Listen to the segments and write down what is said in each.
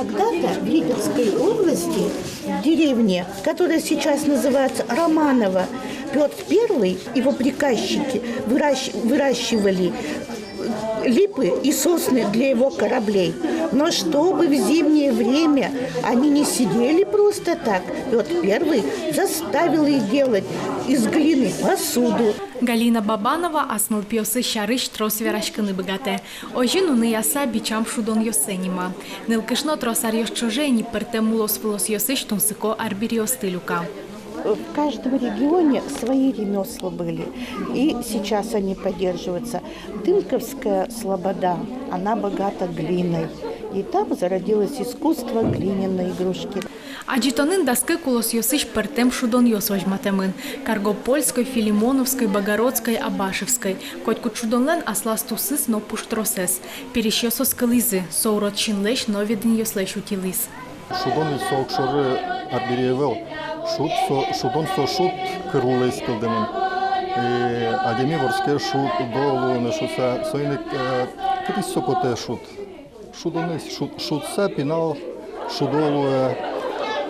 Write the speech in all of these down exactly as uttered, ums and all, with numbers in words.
Когда-то в Липецкой области, в деревне, которая сейчас называется Романово, Пётр Первый, его приказчики выращ- выращивали липы и сосны для его кораблей. Но чтобы в зимнее время они не сидели просто так, Пётр Первый заставил их делать из глины посуду. Галина Бабанова ас нылпиосыз сярысь трос вераськыны быгатэ. Озьы нуныяса бичам шудонъёссэ нима. Нылкышно трос аръёс ӵоже ини пӧртэм улос-вылосъёсысь тунсыко арбериосты люка. В каждом регионе свои ремёсла были, и сейчас они поддерживаются. Дымковская слобода, она богата глиной, и там зародилось искусство глиняной игрушки. Адӟытонын дас кык улосъёсысь пӧртэм шудонъёс возьматэмын: Каргопольской, Филимоновской, Богородской, Абашевской. Котькуд шудонлэн аслаз тусыз но пуштросэз. Пересьёс оскылӥзы, со урод синлэсь но ведӥнъёслэсь утилӥз. Шудон ведь со огшоры арбери ӧвӧл. Шуд со, шудон со шуд кырлэсь кылдэмын. Э, адями вордске шудо луыны шуыса, соин ик, э, кытысь со потэ шуд? Шудонэсь, шуд-, шудса пинал шудо луэ,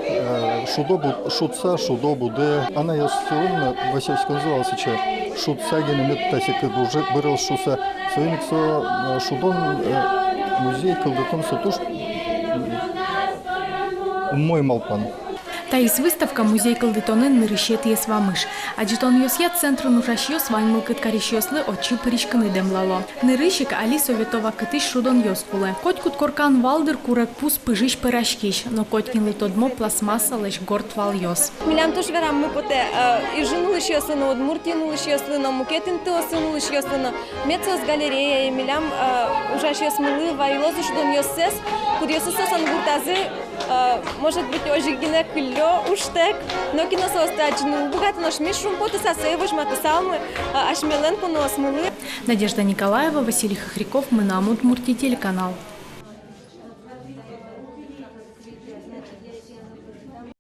э, шудо бу-, шудса шудо будэ. Анайёс сылын вӧсяськонзы вал сыӵе: шудса гинэ мед та секыт ужыт бырелоз шуыса. Соин ик со, э, шудон, э, музей кылдытон со туж, м, умой малпан. Таиз выставка музей кылдытонын нырысетӥез вамыш. Адӟытонъёсъя центрын ужасьёс вань мылкыд карисьёслы отчы пыриськыны дэмлало. Нырысь ик али совето вакытысь шудонъёс кулэ. Котькуд коркан вал, дыр, курегпуз пыжысь пӧраськись, но котькинлы тодмо пластмассалэсь горд валъёс. Милям туж вераммы потэ, э, Ижын улӥсьёслы но, Удмуртиын улӥсьёслы но, мукет интыосын улӥсьёслы но, мед соос галереяе, милям, э, ужасьёсмылы вайылозы шудонъёссэс, кудъёсыз соослэн гуртазы, э, может быть, озьы гинэ кыллё ужтэк, нокин но соосты адӟыны уг быгаты, нош ми шумпотыса сое возьматысалмы, э, асьмелэн куноосмылы. Надежда Николаева, Василий Хохряков, «Мынам Удмуртие» телеканал.